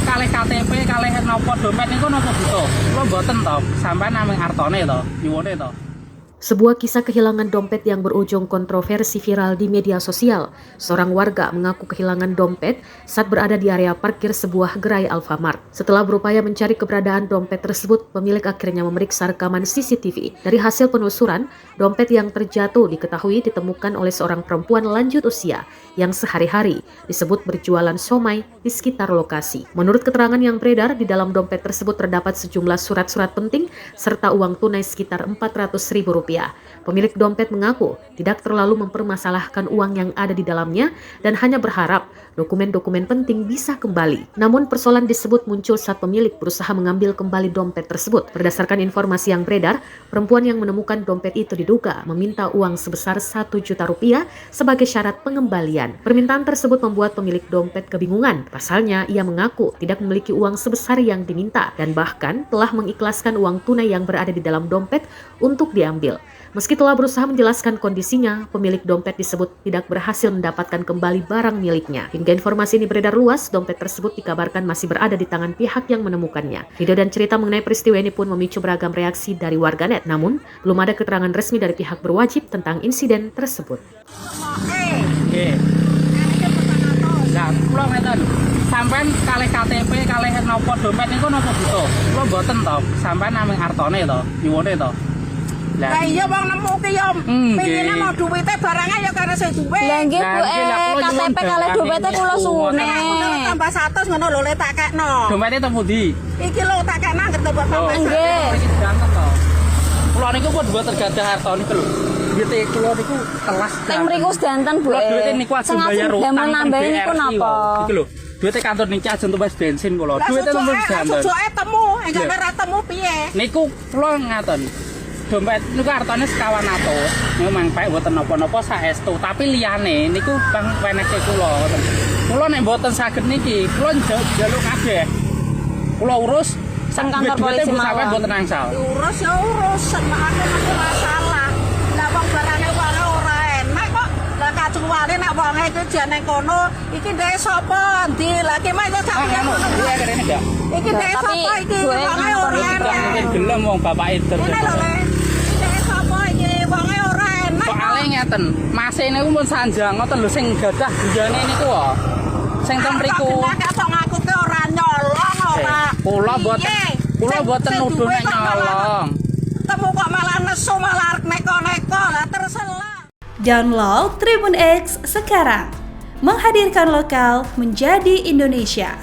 kalih KTP kalih napa dompet niku napa butuh? Kula mboten to, sampean namung artone to, nyuwune to. Sebuah kisah kehilangan dompet yang berujung kontroversi viral di media sosial. Seorang warga mengaku kehilangan dompet saat berada di area parkir sebuah gerai Alfamart. Setelah berupaya mencari keberadaan dompet tersebut, pemilik akhirnya memeriksa rekaman CCTV. Dari hasil penelusuran, dompet yang terjatuh diketahui ditemukan oleh seorang perempuan lanjut usia yang sehari-hari disebut berjualan somai di sekitar lokasi. Menurut keterangan yang beredar, di dalam dompet tersebut terdapat sejumlah surat-surat penting serta uang tunai sekitar Rp400.000. Pemilik dompet mengaku tidak terlalu mempermasalahkan uang yang ada di dalamnya dan hanya berharap dokumen-dokumen penting bisa kembali. Namun, persoalan disebut muncul saat pemilik berusaha mengambil kembali dompet tersebut. Berdasarkan informasi yang beredar, perempuan yang menemukan dompet itu diduga meminta uang sebesar Rp1 juta sebagai syarat pengembalian. Permintaan tersebut membuat pemilik dompet kebingungan. Pasalnya, ia mengaku tidak memiliki uang sebesar yang diminta dan bahkan telah mengikhlaskan uang tunai yang berada di dalam dompet untuk diambil. Meski telah berusaha menjelaskan kondisinya, pemilik dompet disebut tidak berhasil mendapatkan kembali barang miliknya. Hingga informasi ini beredar luas, dompet tersebut dikabarkan masih berada di tangan pihak yang menemukannya. Video dan cerita mengenai peristiwa ini pun memicu beragam reaksi dari warganet. Namun, belum ada keterangan resmi dari pihak berwajib tentang insiden tersebut. Nggih. Lah, kula ngeten. Sampean kalih KTP kalih napa dompet niku napa butuh? Kula mboten to, sampean namung artone to, nyuwune to. Lah iya, wong nemu ki ya pingine mau duwite, barangnya ya karena sing duwe. Lah nggih, Bu, Lah, nggih, lah, kula nyuwun KTP kalih barang dompete niku. Kula suwune. Aku nek tambah 100 ngono lho, le tak kekno. Dompete teng pundi? Iki lho, tak kekno anggere tambah Oh, Nggih. Mriki sedanten to. Kula niku pun mboten gadah arta niku lho. Duwite kula niku telas. Teng mriku sedanten, Bu. Kula duwite niku ajeng bayar Sing utang damel teng nambahi niku BRI, napa? wau. Iki lho, duwite kantor niki ajeng tumbas bensin kula. Lah Duwite tumbas sedanten. Sujuke temu, enggak Iya. ora temu piye? Niku kula ngaten. Dompet niku artane 2.500. Niku mang pek mboten napa-napa saestu, tapi liyane niku pang wenehke kula ngoten. Kula nek mboten saged niki, kula njaluk kabeh. Kula urus Teng kantor duit-duite polisi Bu sampean mawon. mboten angsal. Diurus ya urus, aku mesti masalah. Lah wong barangnya wonge ora enak kok. Lah kecuali nek wonge iki jan nang kono, iki ndek sapa ndi? Lah ki mah ya sak Ah, piye anu, ngono. iya kene enggak. Iki ndek Tapi sapa iki? gue Wonge nang ora kono Tidak enak. mungkin gelem wong bapake Ngene lho, Le. Ndek sapa iki? Wonge ora enak. Soale ngeten, mase niku pun sanjang ngoten lho sing gadah griyane niku wae. Sing teng mriku. Kok ngaku ki ora nyolong ora. Kula mboten Piye? Kula mboten Sing nuduh duwe nek kok malah nyolong. temu kok malah nesu, malah arep neko-neko lah terselah. Download Tribun X sekarang. Menghadirkan lokal menjadi Indonesia.